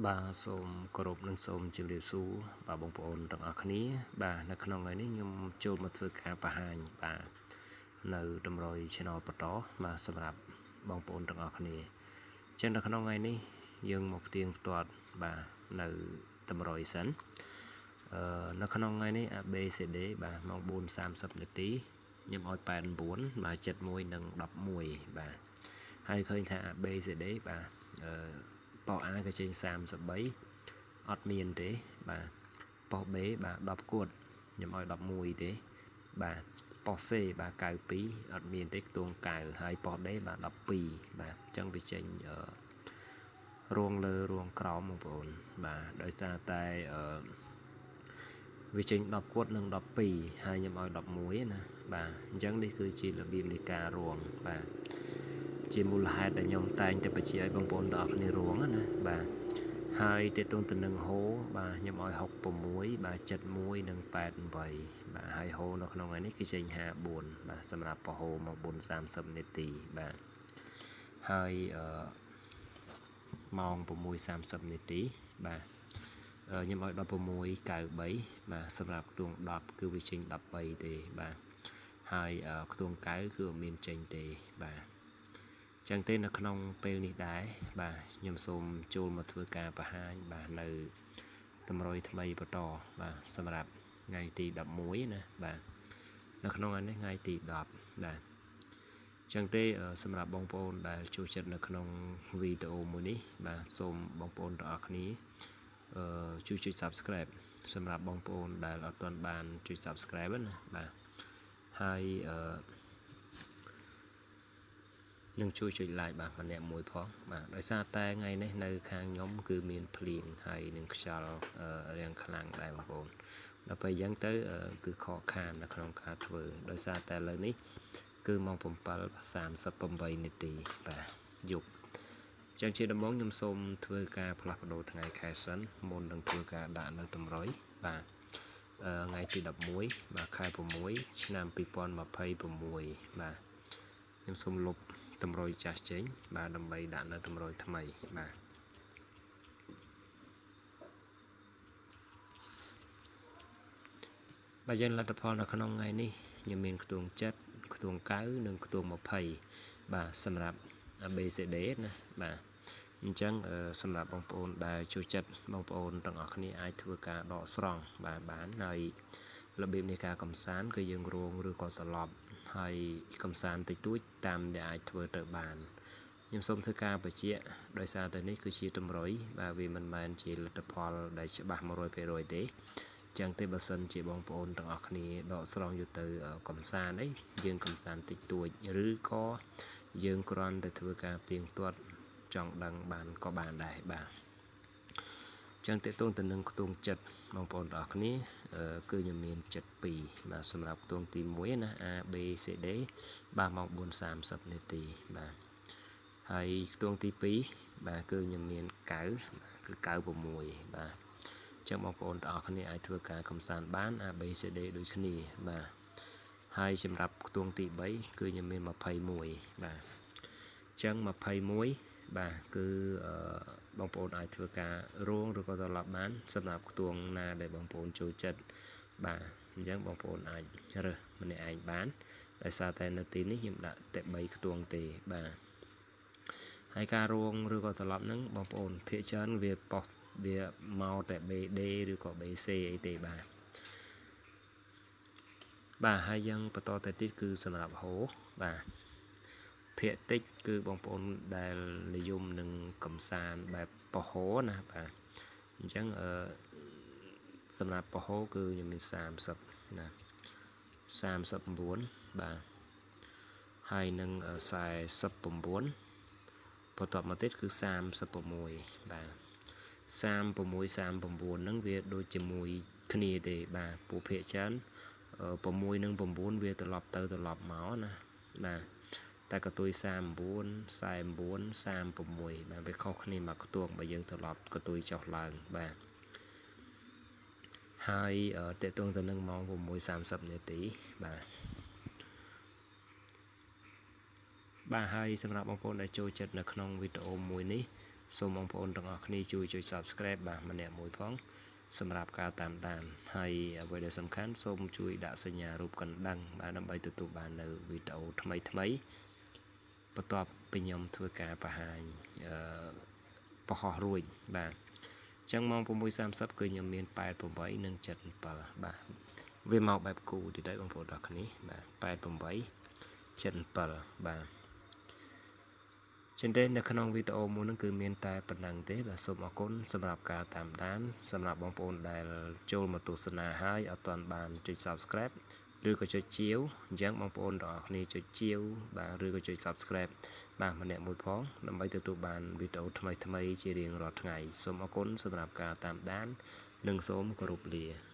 បាទសូមគោរពនិងសូមជម្រាបសួរបាទបងប្អូនទាំងអស់គ្នាបាទនៅក្នុងថ្ងៃនេះខ្ញុំចូលមកធ្វើការបង្ហាញបាទនៅតម្រុយ Channel បន្តបាទសម្រាប់បងប្អូនទាំងអស់គ្នាអញ្ចឹងនៅក្នុងថ្ងៃនេះយើងមកផ្ទៀងផ្ទាត់បាទនៅតម្រុយសិននៅក្នុងថ្ងៃនេះ ABCD បាទម៉ោង4:30នាទីខ្ញុំឲ្យ89បាទ71និង11បាទហើយឃើញថា ABCD បាទអឺប៉ោ A ក៏ចេញ33អត់មានទេបាទប៉ោះ B បាទ10គួតខ្ញុំឲ្យ11ទេបាទប៉ោះ C បាទ92អត់មានទេខ្ទង់9ហើយប៉ោះ D បាទ12បាទអញ្ចឹងវាចេញរងលើរងក្រោមបងប្អូនបាទដោយសារតែអឺវាចេញ10គួតនិង12ហើយខ្ញុំឲ្យ11ណាបាទអញ្ចឹងនេះគឺជារបៀបនៃការរងបាទជាមូលហេតុដែលខ្ញុំតែងតែបញ្ជាឲ្យបងប្អូនទាំងអស់គ្នារងណាបាទហើយតេតងទៅនឹងហូបាទខ្ញុំឲ្យ66បាទ71និង88បាទហើយហូនៅក្នុងថ្ងៃនេះគឺចេញ54បាទសម្រាប់ពហូមក4:30នាទីបាទហើយអឺម៉ោង6:30នាទីបាទខ្ញុំឲ្យ16.93បាទសម្រាប់ខ្ទង់10គឺវាចេញ13ទេបាទហើយខ្ទង់9គឺអត់មានចេញទេបាទចឹងទេនៅក្នុងពេលនេះដែរបាទខ្ញុំសូមចូលមកធ្វើការបង្ហាញបាទនៅតម្រុយថ្មីបន្តបាទសម្រាប់ថ្ងៃទី11ណាបាទនៅក្នុងថ្ងៃនេះថ្ងៃទី10បាទចឹងទេសម្រាប់បងប្អូនដែលចូលចិត្តនៅក្នុងវីដេអូមួយនេះបាទសូមបងប្អូនទាំងអស់គ្នាជួយចុច Subscribe សម្រាប់បងប្អូនដែលអត់ទាន់បានចុច Subscribe ណាបាទហើយអឺនឹងជួយចុច like បាទម្នាក់មួយផងបាទដោយសារតែថ្ងៃនេះនៅខាងខ្ញុំគឺមានភ្លៀងហើយនឹងខ្យល់រាំងខ្លាំងដែរបងប្អូនដល់ពេលអញ្ចឹងទៅគឺខកខាននៅក្នុងការធ្វើដោយសារតែឥឡូវនេះគឺម៉ោង7:38នាទីបាទយប់ចឹងជាដំបូងខ្ញុំសូមធ្វើការផ្លាស់ប្ដូរថ្ងៃខែសិនមុននឹងធ្វើការដាក់នៅតម្រុយបាទថ្ងៃទី11បាទខែ6ឆ្នាំ2026បាទខ្ញុំសូមលុបតម្រុយចាស់ចេញបាទដើម្បីដាក់នៅតម្រុយថ្មីបាទបាទយើងលទ្ធផលនៅក្នុងថ្ងៃនេះខ្ញុំមានខ្ទង់7ខ្ទង់9និងខ្ទង់20បាទសម្រាប់ ABCD ណាបាទអញ្ចឹងសម្រាប់បងប្អូនដែលចូលចិត្តបងប្អូនទាំងអស់គ្នាអាចធ្វើការដកស្រង់បាទបានហើយរបៀបនៃការកំសាន្តគឺយើងរងឬក៏ត្រឡប់ហើយកំសាន្តតិចតួចតាមដែលអាចធ្វើទៅបានខ្ញុំសូមធ្វើការបញ្ជាក់ដោយសារតែនេះគឺជាតម្រុយបាទវាមិនមែនជាលទ្ធផលដែលច្បាស់100%ទេចឹងទេបើសិនជាបងប្អូនទាំងអស់គ្នាដកស្រង់យកទៅកំសាន្តអីយើងកំសាន្តតិចតួចឬក៏យើងគ្រាន់តែធ្វើការផ្ទៀងផ្ទាត់ចង់ដឹងបានក៏បានដែរបាទចឹងតេតងទៅនឹងខ្ទង់ចិត្តបងប្អូនទាំងអស់គ្នាគឺខ្ញុំមានចិត្ត2បាទសម្រាប់ខ្ទង់ទី1ណា A B C D បាទម៉ោង4:30នាទីបាទហើយខ្ទង់ទី2បាទគឺខ្ញុំមាន9គឺ96បាទចឹងបងប្អូនទាំងអស់គ្នាអាចធ្វើការកំសាន្តបាន A B C D ដូចគ្នាបាទហើយសម្រាប់ខ្ទង់ទី3គឺខ្ញុំមាន21បាទចឹង21បាទគឺបងប្អូនអាចធ្វើការរងឬក៏ត្រឡប់បានសម្រាប់ខ្ទង់ណាដែលបងប្អូនចូលចិត្តបាទអញ្ចឹងបងប្អូនអាចរើសម្នាក់ឯងបានដោយសារតែនៅទីនេះខ្ញុំដាក់តែ3ខ្ទង់ទេបាទហើយការរងឬក៏ត្រឡប់ហ្នឹងបងប្អូនភាគច្រើនវាប៉ុសវាមកតែ BD ឬក៏ BC អីទេបាទបាទហើយយើងបន្តទៅទៀតគឺសម្រាប់ហូបាទភាគតិចគឺបងប្អូនដែលនិយមនឹងកំសាន្តបែបពហោណាបាទអញ្ចឹងអឺសម្រាប់ពហោគឺខ្ញុំមាន30ណា39បាទហើយនឹង49បន្ទាប់មកទៀតគឺ36បាទ36 39ហ្នឹងវាដូចជាមួយគ្នាទេបាទពួកភាគច្រើន6និង9វាត្រឡប់ទៅត្រឡប់មកណាបាទតែកតុយ39 49 36បាទវាខុសគ្នាមកខ្ទង់បើយើងត្រឡប់កតុយចុះឡើងបាទហើយតេតងទៅនឹងម៉ោង6:30នាទីបាទបាទហើយសម្រាប់បងប្អូនដែលចូលចិត្តនៅក្នុងវីដេអូមួយនេះ សូមបងប្អូនទាំងអស់គ្នាជួយចុច Subscribe បាទម្នាក់មួយផងសម្រាប់ការតាមដានហើយអ្វីដែលសំខាន់សូមជួយដាក់សញ្ញារូបកណ្ដឹងបាទដើម្បីទទួលបាននៅវីដេអូថ្មីថ្មីបន្ទាប់ពីខ្ញុំធ្វើការបង្ហាញអឺបង្ហោះរួចបាទអញ្ចឹងម៉ោង6:30គឺខ្ញុំមាន88និង77បាទវាមកបែបគូទីដែរបងប្អូនទាំងគ្នាបាទ88 77បាទចឹងទេនៅក្នុងវីដេអូមួយហ្នឹងគឺមានតែប៉ុណ្ណឹងទេបាទសូមអរគុណសម្រាប់ការតាមដានសម្រាប់បងប្អូនដែលចូលមកទស្សនាហើយអត់ទាន់បានចុច Subscribe ឬក៏ចុចជាវអញ្ចឹងបងប្អូនទាំងអស់គ្នាចុចជាវបាទឬក៏ចុច Subscribe បាទម្នាក់មួយផងដើម្បីទទួលបានវីដេអូថ្មីៗជារៀងរាល់ថ្ងៃសូមអរគុណសម្រាប់ការតាមដាននិងសូមគោរពលា។